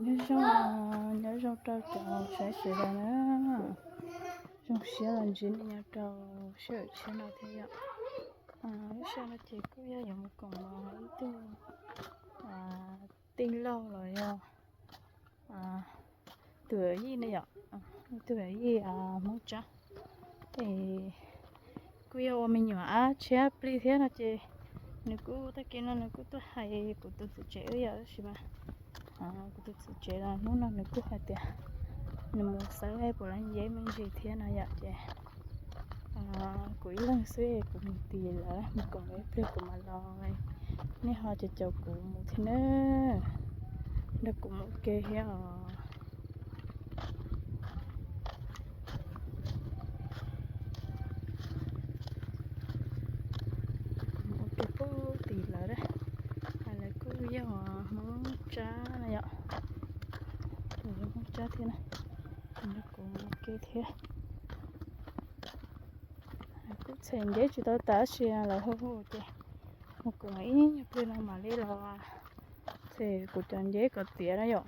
Nhớ trong, nhớ trong trâu chó sái sửa đèn á. Trong xía là chín nhớ trâu sửa xía nào thế ạ? À, xía là chỉ có ya giống một cổng mà ít tu. À, tinh lâu rồi ya. À, tuổi gì này ạ? À, tuổi gì à, mong chắc. Thì ກູຢາກວ່າມີຫຍັງອາເຊຍປລີເທຍນະເຈ ໜູກູຕະກີ້ນະ ໜູກູຕົວໄຫ ກູຕຸນເສເຈເອີຍ ຊິມາ ອາ ກູຕຸນເສເຈລະ ໜູນະ ໜູກູໄຫເຕຍ ໜູມູໄຊໄຫ ປູລະເຢມັນຊິເທຍນະຢາກເຈ ອາ ກູອີ່ເລິງເຊ ກູມີຕີລະ ມີກອງເອເປຣກູມາລອຍ ນີ້ເຮົາຈະເຈົ້າກູມູເທເນ ດາກູມູເກເຮອ Một cái bố tỉ lỡ đấy. Hay là cứ dòng món chá này ạ. Món chá thế này. Nó cũng ok thế. Cũng sẽ dễ chỉ tao tá xì là hô hô chứ. Một cũng ý nhập lên mà đi lo. Thì cũng chẳng dễ có tía đó dòng.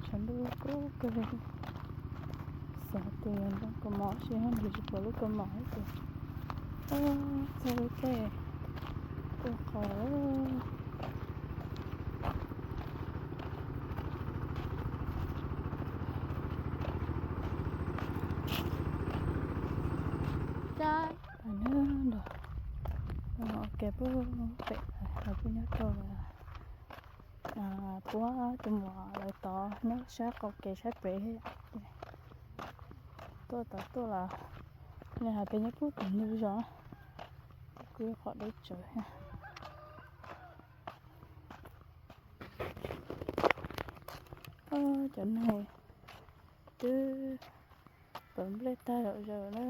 Sa lu ku ke sa te lu ke mo si han lu ke mo ke. Ơ, sa lu ke. Ku ko. Cha, anu do. Ơ, ok, bu pe. Aku nyato. Ơ, tua tu mo la to. Nyato sa ko ke sa pe. Tua to tua la. Nè, hai pe nyato tu ni jo. Ku ko de cho. Ơ, cho này. Tu. Bấm lên ta đậu giờ đó.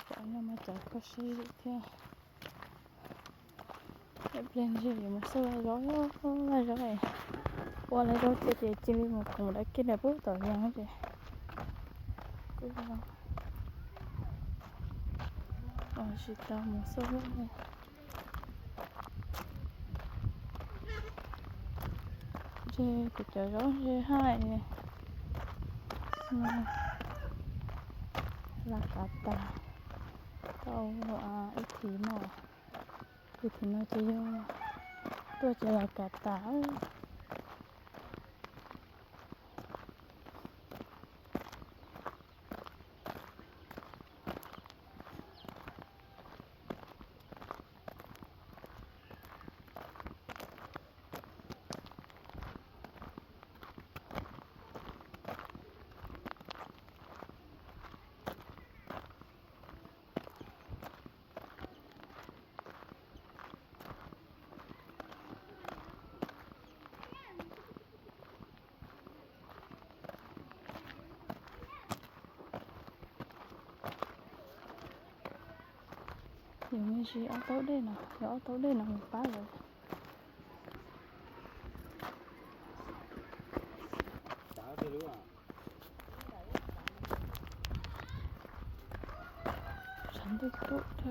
Có nó mà cháu có suy nghĩ theo. Cái plan gì mà sao lại gió, gió, gió này. Qua lại gió kia thì chỉ vì một cùng đã kia là bố tỏ ra chứ. Cứ lo. Ờ, chỉ tao một số lúc này. Dê, ku cha yo, dê hai. La ka ta. Tau a, i ti no. I ti no ti yo. Tua cha la ka ta. Yo me si auto de no, yo auto de no me pago. Santo puta.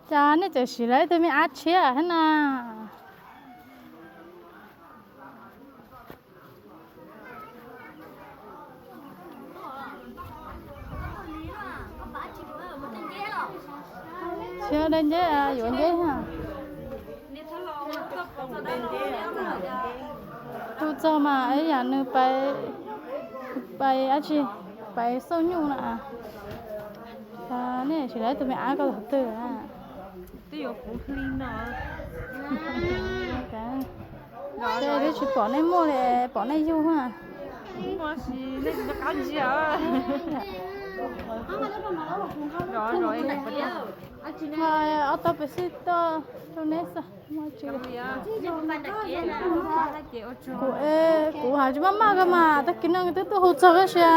Cha, nê chơ sì lai tơ mi át chia hê na. Chia đơn giản à, yuan dễ hả? ເຈົ້າມາໄອ້ຫຍັງໜຶ່ງໄປ ໄປອາຊີ ໄປເຊົາຍຸງນະອາ. ອາ ນີ້ຊິໄດ້ໂຕແມ່ອາກໍເຕີອະ. ເຈົ້າຢູ່ພູພລີນະ. ເຈົ້າໄດ້ຊິປອກໃນໝູ່ແລະ ປອກໃນຢູ່ຫະ. ເອົາຕໍ່ໄປຊິຕໍ່ໂຕເນສະ. ກູເອ ກູຫາຈະມາມາກະມາ ຕະກີ້ນັ້ນກະຕຶກໂຕໂຫເຈີກະເຊຍ.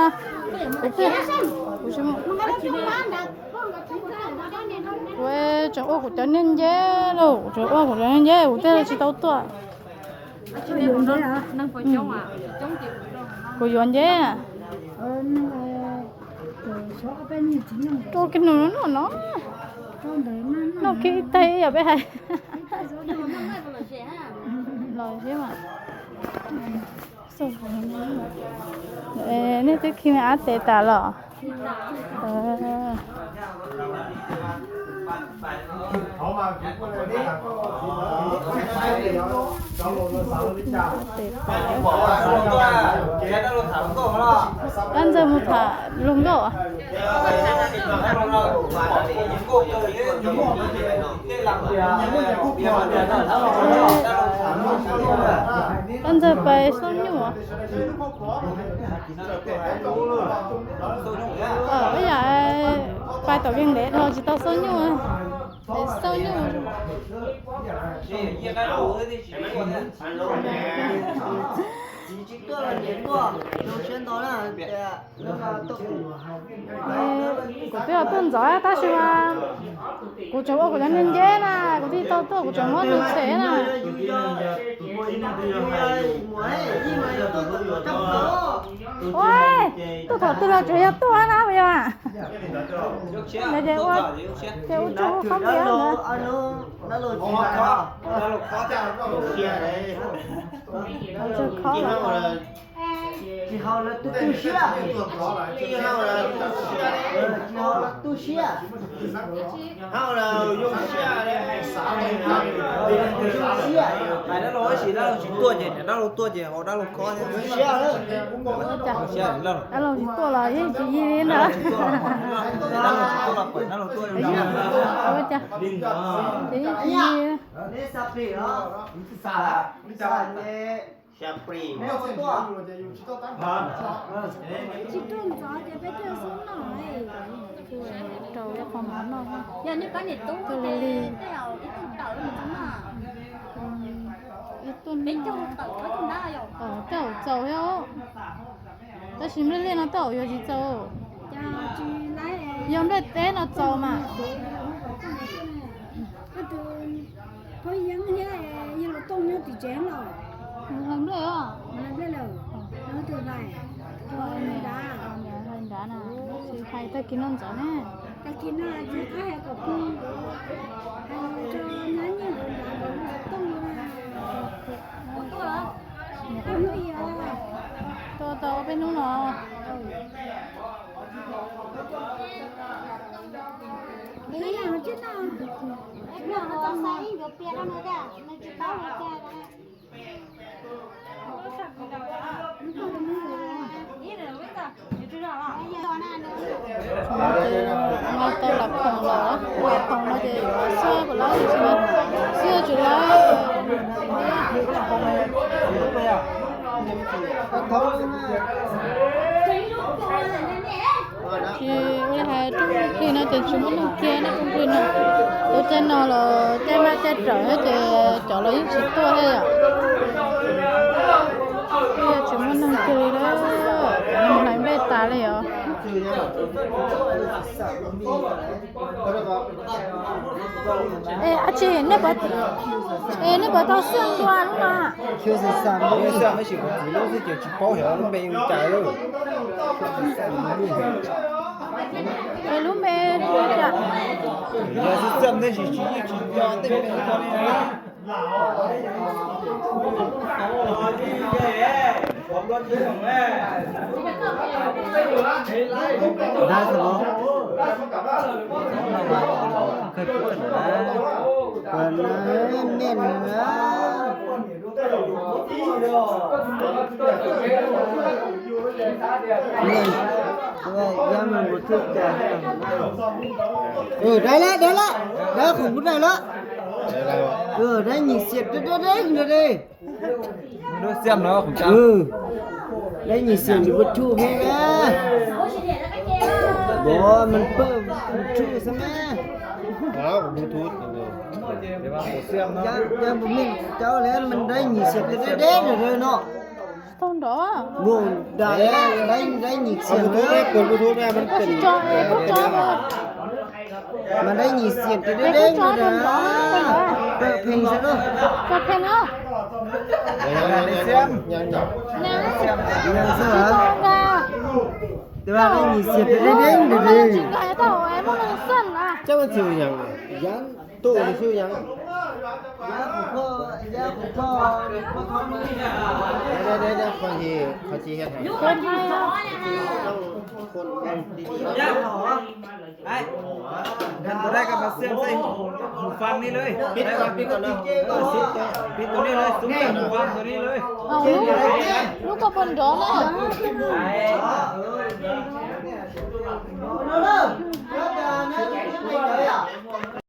ກູເອ ຈັ່ງໂອກກູຈະເນັ່ນເຢໂລ ຈັ່ງໂອກກູຈະເນັ່ນເຢ ກູເຕຊິເຕົ້າຕົວະ. ກູຢວນເຢ. ໂຕກິນໜູເນາະ ນ້ອງຄິດໄຕຢ່າໄປໃຫ້ ລອຍຊິມາ. ເອີ ນີ້ຄືຄິມອາເຕຕາຫຼໍ. ເອີ ເຕຕາ ກັນເຈີໝູທາລຸງໂກ ກັນເຈີໄປຊົນຢູ່. ເອີ ຢາກໄປຕໍ່ວຽງແດດ ເຮົາຊິຕໍ່ໂຊນຢູ່ ໄປໂຊນຢູ່. ເອີ ກູເຕີຍເຕີນຈອຍ ຕາຊິວ່າ ກູຈະວ່າກູຈະເນັ່ນເຢນະ ກູທີ່ໂຕໂຕ ກູຈະມໍເຕີເຊນະ. ໂອ້ຍ ໂຕເຖົ້າຕື່ນແລ້ວຈະເຮັດຕົວນະ ບໍ່ວ່າ ເດເດ ໂອ້ຍ ເຈອຸຈູຄຳດຽວນະ. ເອົາເຈີເຂົາລະ Ki ora hai tung ki na te chumo no ki na tung ki na. Ute no lo te ma te tro he te cho lo yin chi to he ya. Ki chumo no ki lo. Mo hai be ta le yo. Ê, a chị, nè bà, ê, nè bà tao xương qua luôn mà. Xương xương xương, xương xương mới chỉ có tí lắm, chứ kiểu chỉ có hiểu nó mê chạy luôn. Ê, lũ mê đi kìa. Giờ xương xương nên chỉ chỉ chỉ do tên mê con này. ໄດ້ສະບໍ? ເຄີຍເປີດນະ ເປີດນະ ແມ່ນນະ. ແມ່ນ ແຕ່ວ່າຢ້ານມັນບໍ່ຖືກໃຈ. ເອີ ໄດ້ລະ ໄດ້ລະ ໄດ້ ຂອງກູໄດ້ລະ. ໄດ້ລະ ເອີ ໄດ້ຍິນສຽງເດ້ໆໆ ເດີ ເດີ ເດີ. ມັນໂດນສຽມເນາະຂອງເຈົ້າ. ເອີ ໄດ້ຍິນສຽງຢູ່ Bluetooth ແຮງນະ. ບໍ່ ມັນເປີດ Bluetooth ຊະແມ້. ອ້າວ Bluetooth ເດ້. ແຕ່ວ່າບໍ່ສຽມເນາະ. ຢ້ານ ຢ້ານບໍ່ແມ່ນເຈົ້າແລ້ວ ມັນໄດ້ຍິນສຽງເດ້ໆເດີເນາະ. ຕ້ອງດອກ ບໍ່ໄດ້ ໄດ້ ໄດ້ຍິນສຽງເດີ. ເປີດ Bluetooth ແລ້ວ ເປີດ Bluetooth ແລ້ວ ມັນເປັນ ມັນໄດ້ຍິນສຽງເດ້ໆເດີ. ເປີດເພງຊະເນາະ. ເປີດເພງເນາະ. ຍັງ ຍັງ ຍັງ ຍັງ ຍັງ ຍັງ ຍັງ ຍັງ ແຕ່ວ່າໄດ້ຍິນສຽງເດ້ໆເດີ. ເຈົ້າມັນຊື່ຫຍັງ? ຕູ້ນີ້ຊື່ຫຍັງ? ດຽວໆໆ ຂ້ອຍຊິ ຂ້ອຍຊິເຮັດໃຫ້. ຄົນໄທເຮົາ ຄົນ ໄອ້ ຄັນບໍ່ໄດ້ກໍມາສຽມໃສ່ຫູຟັງນີ້ເລີຍ. ປິດກ່ອນ ປິດກ່ອນເດີ. ເອີ ປິດຕົວນີ້ເລີຍ. ສຸມໃສ່ຫູຟັງຕົວນີ້ເລີຍ. ເອົາ ລູກກໍເບິ່ງດອກນະ.